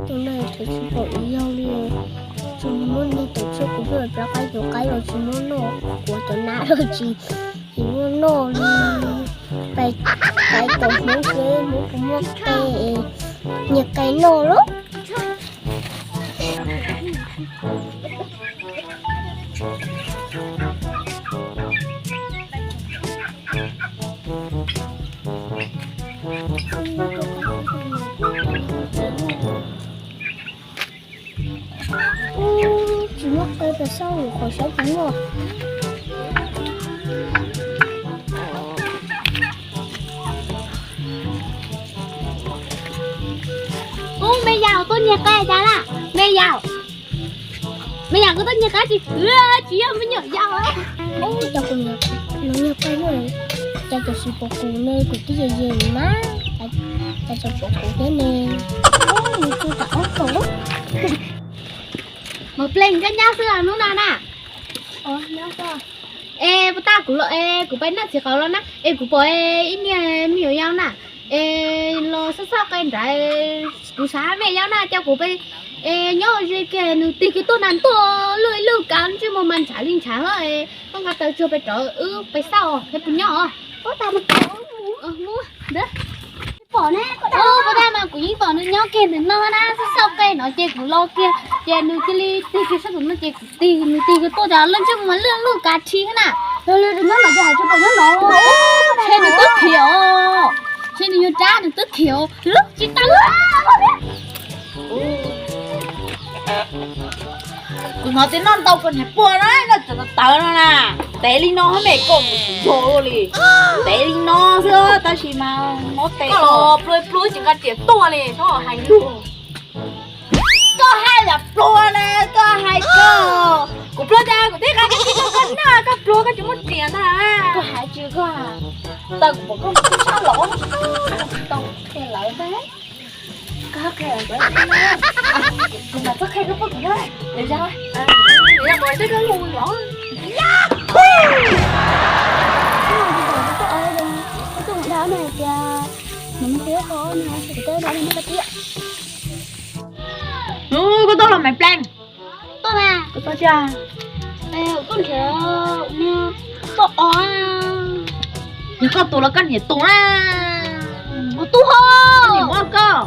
Tus no tsis pom ib yog li, tsis muab nej tawm tshuaj kuv pheej rov qab tus qaib los tsis muab noj, kuv cov nas los tsis, tsis muab noj li. Pais, pais tom hmoov seb hmoov puas muaj qe, nyiag qe noj lauj. Ub, tsis muaj qe pes xauj lwm qhov saib puas muaj. Ub, me yaus, tuaj nyiag qe cas na? Me yaus, me yaus, koj tuaj nyiag qe tsis, tsis yog me nyuam yaus. Ub, cas kuv nyiag qe, cas tam sim pom kuv ne, kuv twb yem yem na, cas tsis pom kuv thiab ne. Ub, mus tsuj tas ob kaum. Maiv Pleej, koj nyob xwb los hnub no na? Es puas tas kuv los es kuv pab noj txiv qaub los na, es kuv pom ib niag me nyuam yaus na, es los xauj xauj qe nrad, kuv xav me yaus na, ces kuv pab, es nyob ze kiag nws tig kiag tuaj na, ntuj, luj ib lub kav ntsej muag mas ntshav li ntshav hlo, koj nqa taws tsuag pes rov wb pais xauj thiab puas nyob os. Puas tas mas kuv yeej pom nws nyob kiag ntawm no na, xauj xauj qe no ces kuv los kiag ces nws cia li tig kiag sab tom no ces kuv tig, nws tig kiag tuaj ces lub ntsej muag mas luj luj kav rhi na. Nyob no ces hais tsis pom nyob no, ntshe nws twb khiav os, ntshe nws yuav rab nws twb khiav os, tsis tau. Kuv hnov tias noj ntau koj niag pog na, noj cov tawv no na, tev li no me koj mus yog li, tev li no xwb tab sis mas mob tes. Koj los pluag pluag tsis nqa riam tuaj li, txhob hais lus. Koj hais yam pluag na, koj hais koj, kuv pluag cas kuv twb nqa cov tib tug koj noj, koj pluag koj tsis muaj riam ntag. Koj hais tsis koj, tau kuv pom koj mus tub sab los, tau qhia lawv ntag. Koj qhia lawv, kuv mam txhob qhia koj poj kuv na. Lawv zag, yog koj twb koj lus los. Koj tuaj mus dab no hais tias, nws mus qhia koj no, kuv twb dab no muaj koj tiag. Koj tuaj los Maiv Pleej? Tuaj mas. Koj tuaj tiag? Koj nrhiav poj os. Yog koj tus los koj niam tus na. Kuv tus ho. Koj niam muab koj.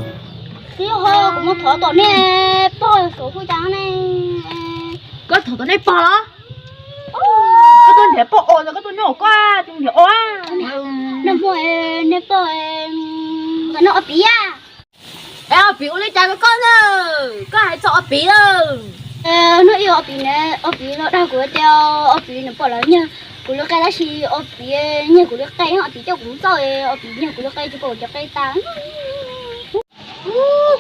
Kuv ho, kuv mus thov tom nej pog saum kuj cas ne. Koj thov tom nej pog los? Koj tuaj nrhiav poj os los koj tuaj nyob hauv koj tus nrhiav os? Nej muaj, nej pog, nej ob piv a. Es ob piv ua li cas rau koj na? Koj hais txog ob piv lawm. Hnub ib ob piv, ob piv los dag kuv tias ob piv nws pom lawv nyiag kuv li qe tab sis ob piv nyiag kuv li qe, ob piv coj kuv mus txauj, ob piv nyiag kuv li qe tsis pom cov qe tas.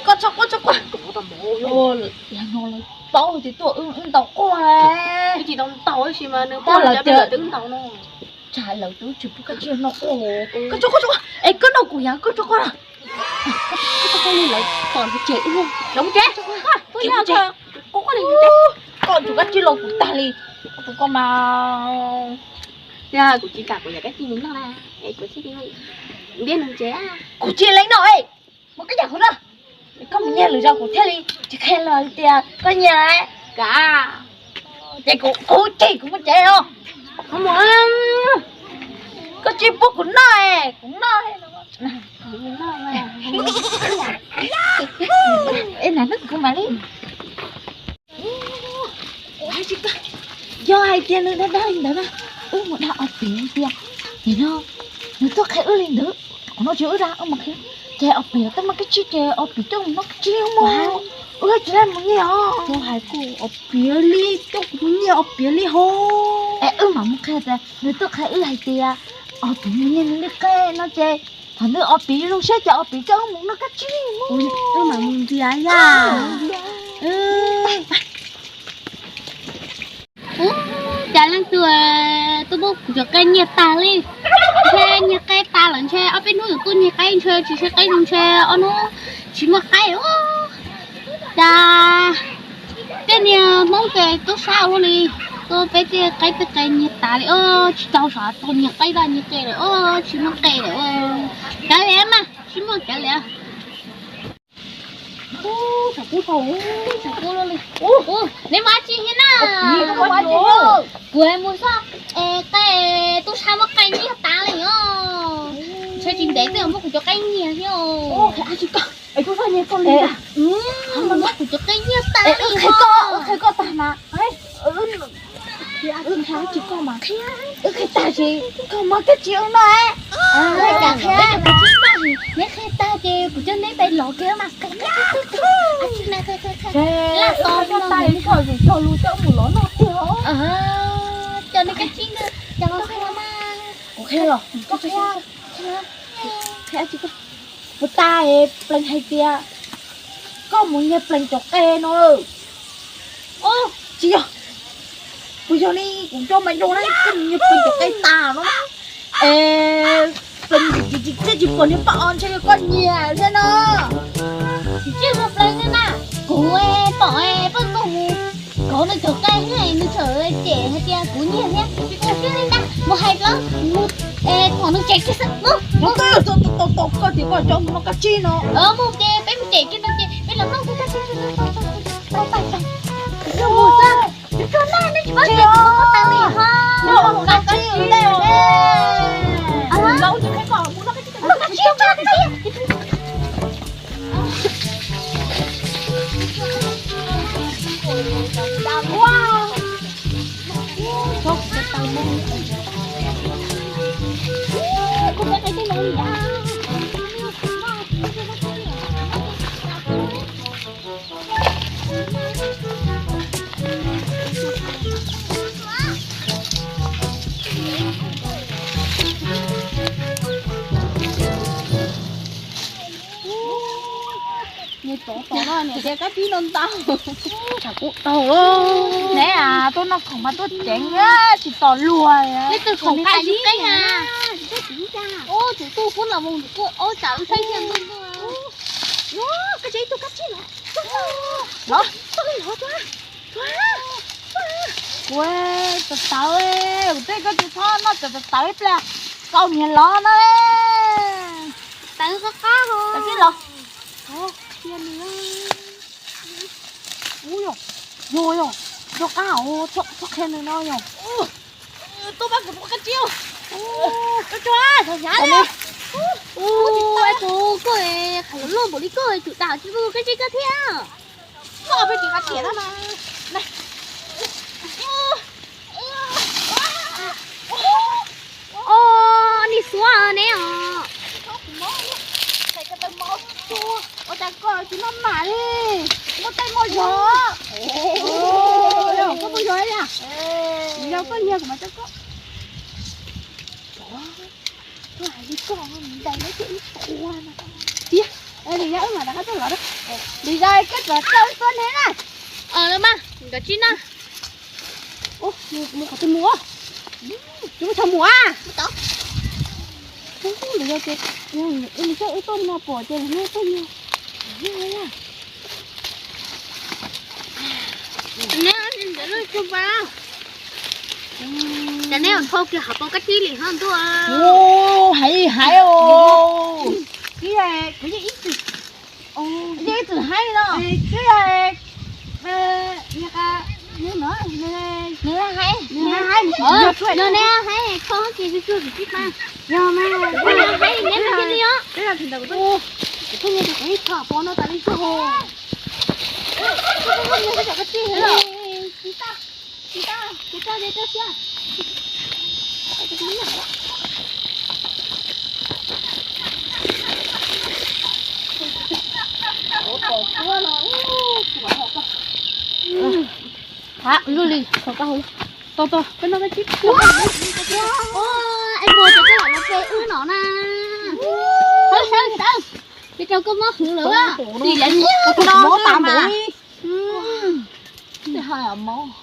Koj txhob quaj, txhob quaj. Yog no lawv paub tias tuaj wb ntaus quaj. Wb tsis tau ntaus tab sis mas nws paub lawv tias wb ntaus no. Tsam lawv twb tsis pub koj tsis noj quaj. Koj txhob quaj, txhob quaj. Es koj noj kuv yam koj txhob quaj. Koj txhob quaj li lawv pom ces wb los mus tsev. Koj tsis koj tsis los kuv tag li. Tus koj mas, yog kuv tsis kam kuv yam koj tsis mus noj na, es kuv thiaj li ntiab nws tsev. Kuv tsis lees noj, mus koj yam kuv noj. Koj mus nyiag lwm zaus kuv thiaj li tsis qhia los tias koj nyiag lawm. Kav, ces kuv qhuv ceg kuv mus tsev os. Koj tsis pub kuv noj, kuv noj. Es nam nub kuv mam li. Yog hais tias nws dag dag li ntawd na, wb mus dag ob piv tias, nim no nws tuaj qhia wb li ntawd, qhov no tsis wb dag, wb mus qhia, ces ob piv twb muaj kab tsib ces ob piv coj mus noj kab tsib mus. Wb tsis mus nyiag os. Hais kuv ob piv li, coj kuv mus nyiag ob piv li ho. Es wb mam mus qhia tias nws tuaj qhia wb hais tias ob piv mus nyiag nws li qe no ces thaum ntawd ob piv zoo siab ces ob piv coj wb mus noj kab tsib mus. Wb mam mus ntiav yam. Ub, cas leej twg tuaj muab kuv cov qe nyiag tag li. Ntshe nyiag qe tas lawm, ntshe ob peb hnub yuav tuaj nyiag qe, ntshe tsis siab qe, ntshe ob hnub tsis muaj qe. Cas tej niag Hmoob ces tub sab ua luaj li, tuaj peb tej qe tej qe nyiag tas li, tsis tau sav tau nyiag qe, tau nyiag qe lawm, tsis muaj qe lawm. Kav liam mas, tsis muaj kav liam. Ub, tshav kub tau, tshav kub li. Ub, neb mus dab tsi thiab na? Kuv mus xyuas es qe, tub sab muab qe nyiag tas li os. Ntshe tsis ntev twb muab kuv cov qe nyiag thiab. Muab kuv cov qe nyiag tas li os. Qhia koj tag mas. Wb qhia tsis koj mas, wb qhia tag ces koj muab kab tsib wb noj. Neb qhia tag ces kuv coj neb pais lov kiag mas. Laj tos tag es koj yuav cog lus coj mus lov noj tiag. Cov neb kab tsib, cov qhia mas. Kuv qhia los koj qhia. Qhia tsis koj. Puas tas es plees hais tias koj mus nyiag plees cov qe no. Tsis yog, puas yog li kuv coj mas zoo na, koj mus nyiag plees cov qe tas no. Es plees tsis tsis pom niag poj os ntshe yog koj nyiag thiab no. Tsis tsis muaj plees na, kuv pom poj nkoog mus kov nws cov qe thiab nws txawm cem hais tias kuv nyiag thiab. Tsis ua siab li ntag, mus hais los mus, es thaum nws cem kiag xwb. Mus, mus. Koj tias koj coj mus noj kab tsib no. Mus ces peb mus cem kiag no ces peb los noj kab tsib. Mus xwb, tsuag tsuag na, nej tsis paub tias kuv muaj teev li ho. Noj kab tsib ua ntej. Noj kab tsib, noj kab tsib. Nws tsov tom no niam tias kab tsib no ntau. Tshav kub tau lawm. Neb tuaj noj khoom mas tuaj ceev tsis tos luag. Leej twg khoom qab yus qeeb na. Ub, tsum tuj kub los mus kuj ob tsam wb saib kiag ntuj ntuj. Koj tsev ib tug kab tsib los. Los. Ua, tawv tawv, kuv twb koj tsis txhob noj cov tawv tawv ib pliag, kau niag lov no. Tawv qab qab ho. Tawv tib los. Ub yog, yog, yog, yog qab hauv, txhob qhia nws no yog. Tuaj pab kuv tua kab tsib. Tsuag tsuag, hnyav hnyav li. Ub, es kuv koj qhov luaj npaum li koj tsum tas tsis tua kab tsib koj thiab. Koj peb tsis qab tsib na mas. Os, nim xuav neb os. Ua cas koj tsis maj mam li, muaj tej muaj zog. Koj muaj zog ib yam, yog koj nyiag kuv mas coj koj. Koj hais li koj ntais neb cia ib qhua no. Tiag, vim yog wb mam rov qab tuaj lov na. Vim yog koj rov tuaj wb tuaj neb na. Mas nkawd tsis na. Mus qhov twg mus? Tsis muaj chaw mus a? Ub, lawv yog ces, mus coj wb tuaj no pom ces lawv muab tuaj nyiag. Neb ntawd lub tsuj pa, cas neb dhau kiag hauv paus kab tsib li ho ntuj. Ub, hais hais os. Kuv yeej ib txwm, yeej ib txwm hais no. Nws hais, nws hais, nws hais, kho ces tsuag tsuag tsis pa. Yog mas, hais neb no cia li os. Kuv pheej nyiag tus kuv ib txhom pov no tas li tsuag ho. Tsis tau, tsis tau, tsis tau, tsis tau. Hav, luaj li, tau tau, peb noj peb tsib. Es muag cov koj lam los pe wb no na. Sawv sawv, peb rau koj mob hwv lawm. Tim lawv muab kuv mob tas npaum li.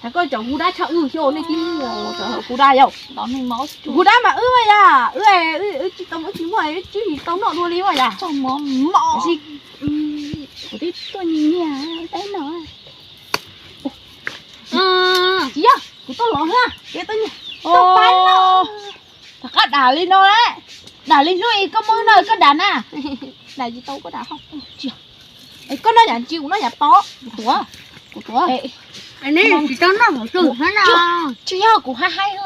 Hais koj cov hu dab tshaj wb xyov nej tib muag cov hu dab yom. Hu dab mas wb yam, wb, wb tsis tau, wb tsis muaj, wb tsis tau noj dua li yam. Txog mov mos. Kuv twb tuaj nyiag peb no. Tsis yog, kuv tuaj lov thiab, peb tuaj nyiag. Rov qab dam li no lawm. Dam li hnub ib koj muab no koj dam na. Dam tsis tau koj dam ho. Tsis yog. Es koj noj yav ntsis, kuv noj yav pom. Kuv tuav, kuv tuav. Neb tsis tau noj hauv xyoo hab no. Tsis yog, kuv hab haib.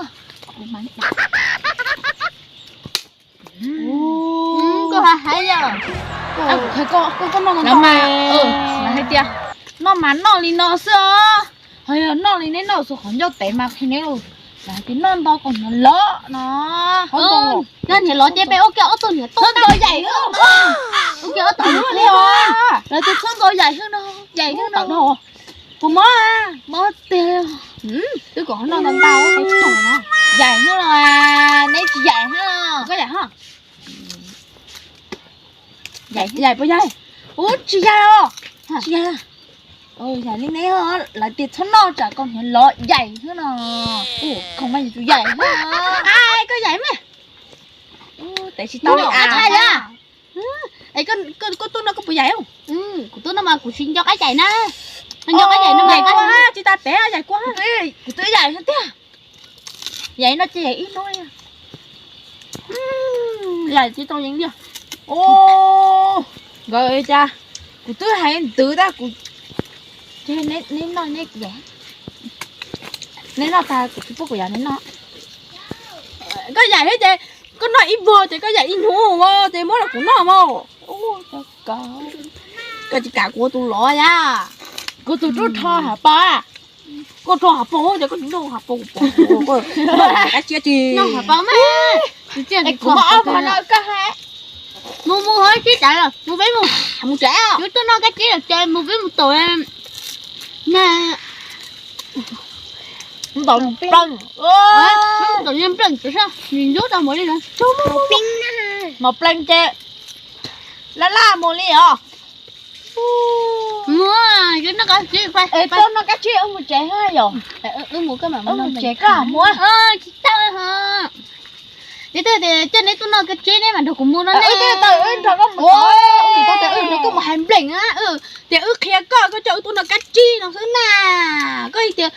Koj hab haib yom. Koj noj mas, hais tias noj mas noj li no xwb os. Ho yog noj li neb noj xuas qhov ncauj tev mas qhia neb lus, lawv hais tias noj ntau kom hniav lov no. Noj hniav lov ces peb ua kiag ob tug hniav txhob ntau yaim, ua kiag ob tug hniav li os. Lawv tias txhob ntau yaim xwb no, yaim xwb no. Puas mob? Mob tiag. Twb kom noj ntau ntau, yaim xwb no, neb tsis yaim xwb. Koj yaim ho. Yaim puas yaim? Ub, tsis yaim os. Tsis yaim. Yaim li neb, lawv tias txhob noj tsam kom hniav lov, yaim xwb no. Ub, koj mas yuav tsum yaim xwb. Koj yaim mas. Tev tsis tau li as. Es koj tuaj no koj puas yaim? Kuv tuaj no mas kuv tsis nco qab yaim na. Nco qab yaim no mas koj tsis tas tev yaim kuv. Kuv twb yaim tiag. Yaim no ces yaim ib hnub. Yaim tsis tau yeev li. Nkawd cas kuv twb hais ntawd tab kuv, neb noj neb yaim. Neb noj tag kuv tsis pub kuv yaim neb noj. Koj yaim thiab ces koj noj ib vuag ces koj yaim ib hnub ces muab los kuv noj mas. Koj tsis kam kuv tus lov yam. Kuv tus rub rho hav pos. Koj rho hav pos ces koj tsis noj hav pos, kuv pom koj noj hav pos mas. Kuv muab ob pos no koj hais. Mus mus ho sib tawv los mus peb mus. Mus tsev. Yuav tuaj noj kab tsib los ces mus peb mus tom. Tom plees, tom plees tsis sab, nws ntub tau mus li no. Mos plees ces laj laj mus li os. Mus, es tuaj noj kab tsib wb mus tsev yom. Wb mus tsev koj mus. Tsis tau ho. Ces twb tias coj neb tuaj noj kab tsib neb mam nrog kuv mus no. Wb twb tau wb nrog koj mus, wb tau tias wb nrog koj mus hais nplees na, tias wb qhia koj, koj coj wb tuaj noj kab tsib no xwb na. Koj tias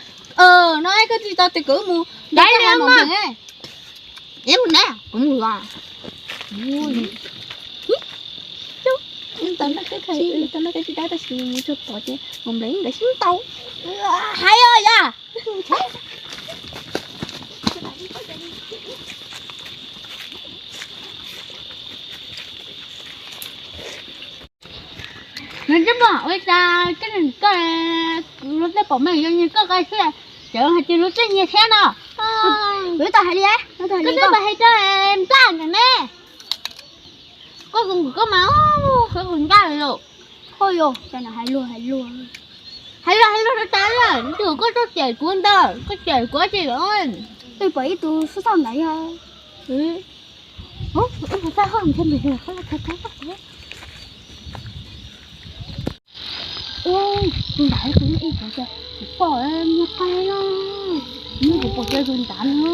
no koj tsis tau tias kom wb mus nrog koj hais mos nplees. Mus na, kuv mus los. Tau noj kab tsib, tau noj kab tsib dab tab sis mus txog tom ces mos nplees nkawd sib tau. Hais os yam. Nws tsis pom ua cas koj, luag tej pom meej yog koj qa siab, ces hais tias luag tej nyiag siab no. Kuv twb tau hais li, koj twb tau hais rau nplaj ntawm ne. Koj tus koj mas, koj tus ncaj lawm. Hos yog, hais luag hais luag, hais luag hais luag rau tas, koj tuaj cem kuv ntawd, koj cem kuv tsis, wb pom ib tug xub thawj ntawd yog, tus ntawd kuv yeej ib pom tias kuv pom muag qaib no, kuv pom kiag tus ntawd no.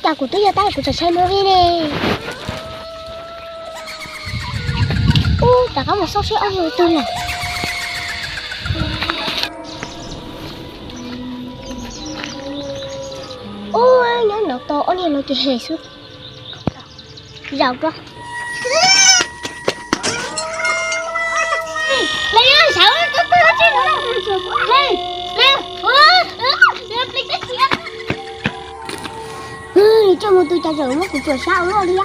Cas kuv twb yog tab kuv tseem saib movie ne. Ub, rov qab mus xauj seb ob niag twg lawm. Ub, nyob no tau ob niag no ces hem xwb. Zaum koj. Coj mus tus cas tseem muab kuv tsuam sab ua luaj li.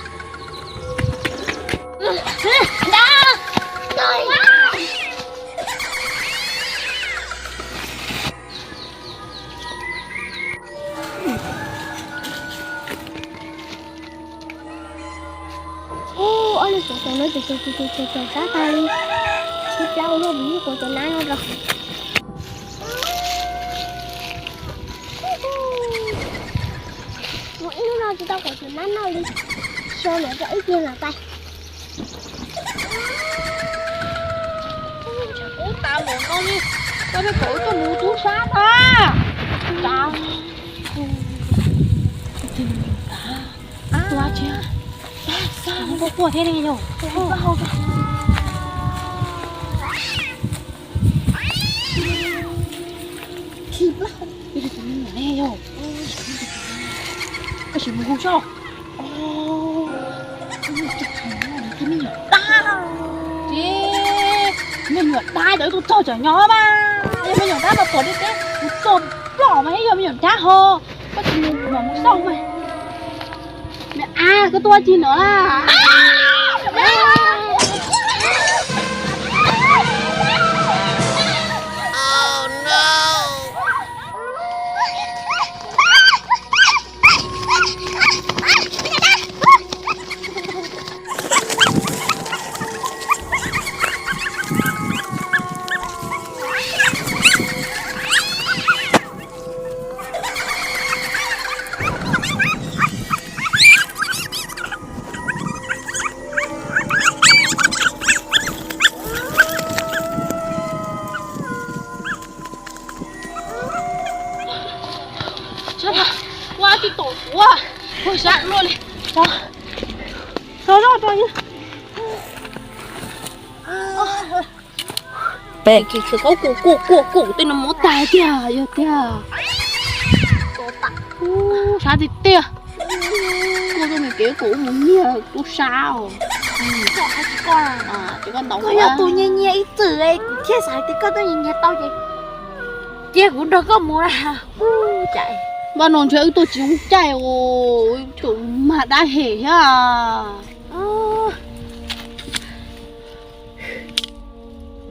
Ub, ob niag tsuam tsuam no ces tsuam tsuam tsuam tsuam sab tag li. Ib plab ua luaj mus muab kuv cov nab no rau. Mus ib hnub no tsis tau kuv cov nab noj li. Xyov yuav rau ib pliag mam pais. Koj pheej kom wb tuaj mus tub sab na. Tus dab tsi? Quaj quaj thiab ne yog. Tus me nyuam ne yog. Koj sim mus hu soj. Tus me nyuam dab. Ces me nyuam dab cov wb tuaj txog tseem nyob mas. Yog me nyuam dab mas pom deb deb kuv txog ploj mas yog me nyuam dab ho. Koj tsis mus mam mus xauj mas. Me ab, koj tuaj tsis no a? Ua tsis tom kuv, ua sab luaj li. Peb tsis tshua paub kuv kuj kuj kuj tej no muab tag tiag yog tiag. Sab tiag tiag. Kuj tuaj mus kev kuv mus nyiag tub sab os. Ces koj ntaus, koj yog tus nyiag nyiag ib txwm, kuv thiaj xav tias koj tuaj nyiag nyiag tau ces cia kuv nrog koj mus na. Ua cas npaj no ntshe wb tuaj tsis zoo caij os, tus mag dab hem thiab.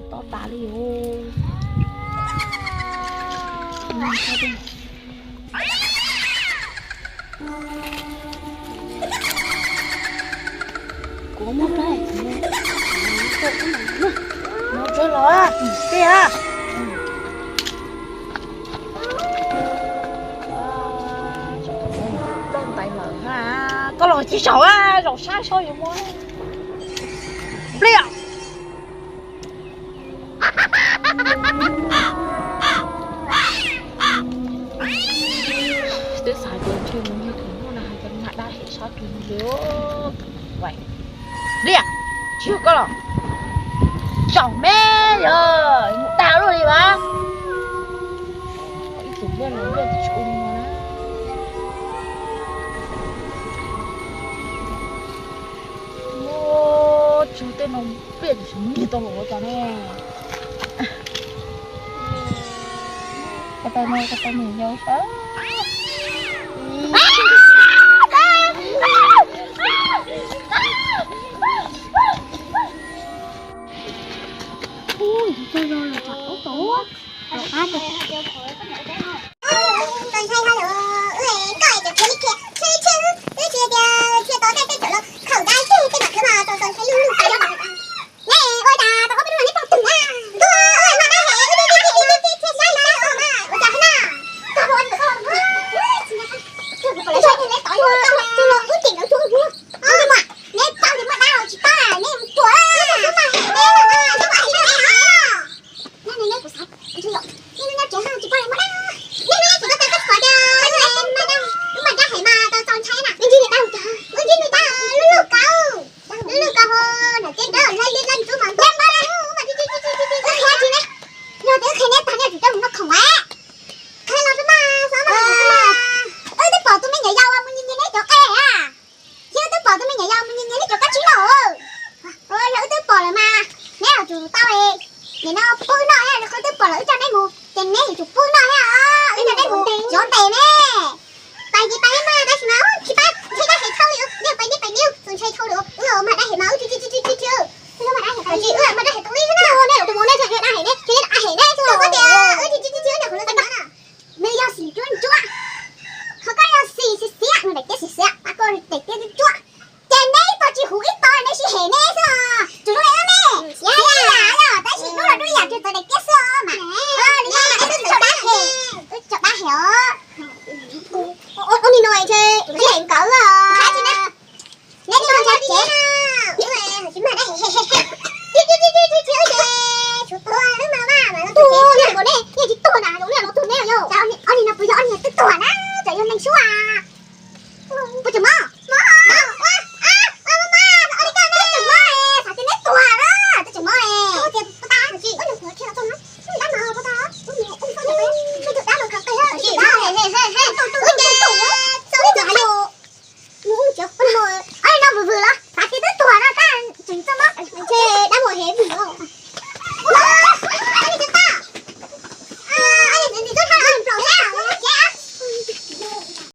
Tob tas li os. Kuv muab rab, kuv muab rab los, tij a. Koj los tsis zaum, zaum sab so yuav muab pliaj. Twb xav tias ntshe mus nyiag tus muaj na, hais tias mag dab hem sab twg li. Pliaj, tsis yog koj los? Tsaum me yog mus tag luaj li mas. Ib tug nplej los nplej tsis ua li no na. Ua, tsis tej no nplej tsis nyiag tau los ua cas ne. Ko taw no ko taw nws yau sab. Tus ntshai ha lus, wb koj es cov khiav li khiav, wb tsis tias khiav tod tej tej cov los khaum dab tsi tej mam khwv mas tus ntshai lug lug. Ne ua cas tau ob peb lub mas neb pom twg na? Ntuj, ua mag dab hem, wb twb tsis tsis tsis tsis saib lawv mas ua cas na? Koj ua tsis tau, tsis tau, tsis tau, wb tseem lawv tub, neb paub tias muaj dab los tsis paub, neb mus tuam, neb mus tuam, neb mus tuam. Neb, neb, kuv xav, kuv xav yom, neb nyob tsev tsis pom muaj dab, neb nyob tsev koj tau koj xav tias mag dab, mag dab heev mas tau txaus ntshai na. Wb ntsib nws dab, wb ntsib nws dab lub lub kauv, lub lub kauv ho nram teb dawb hlab liab dab ntub mas ntiab npab dab lub mas tsis tsis tsis tsis tsis tsis tsis tsis. Yog tias wb qhia neb tag neb tsum coj mus noj khoom a. Qhia los tsis mag xav mas, wb twb pom tus me nyuam yaus uas mus nyiag nyiag neb cov qe a. Thiab wb twb pom tus me nyuam yaus mus nyiag nyiag neb cov kab tsib no. Yog wb twb pom lawm mas neb yuav tsum tau, nim no pub noj thiab, wb twb pom lawm wb coj neb mus ces neb yuav tsum pub noj thiab, wb coj neb mus zov ntes ne. Pais ces pais mas tab sis mas tsis pab ntshe dab hem thauj li, neb pais neb pais neb txaus ntshai dhau lawm, wb mas dab hem mas wb tsis tsis tsis tsis tsis tsis, wb mas dab hem tsis wb mas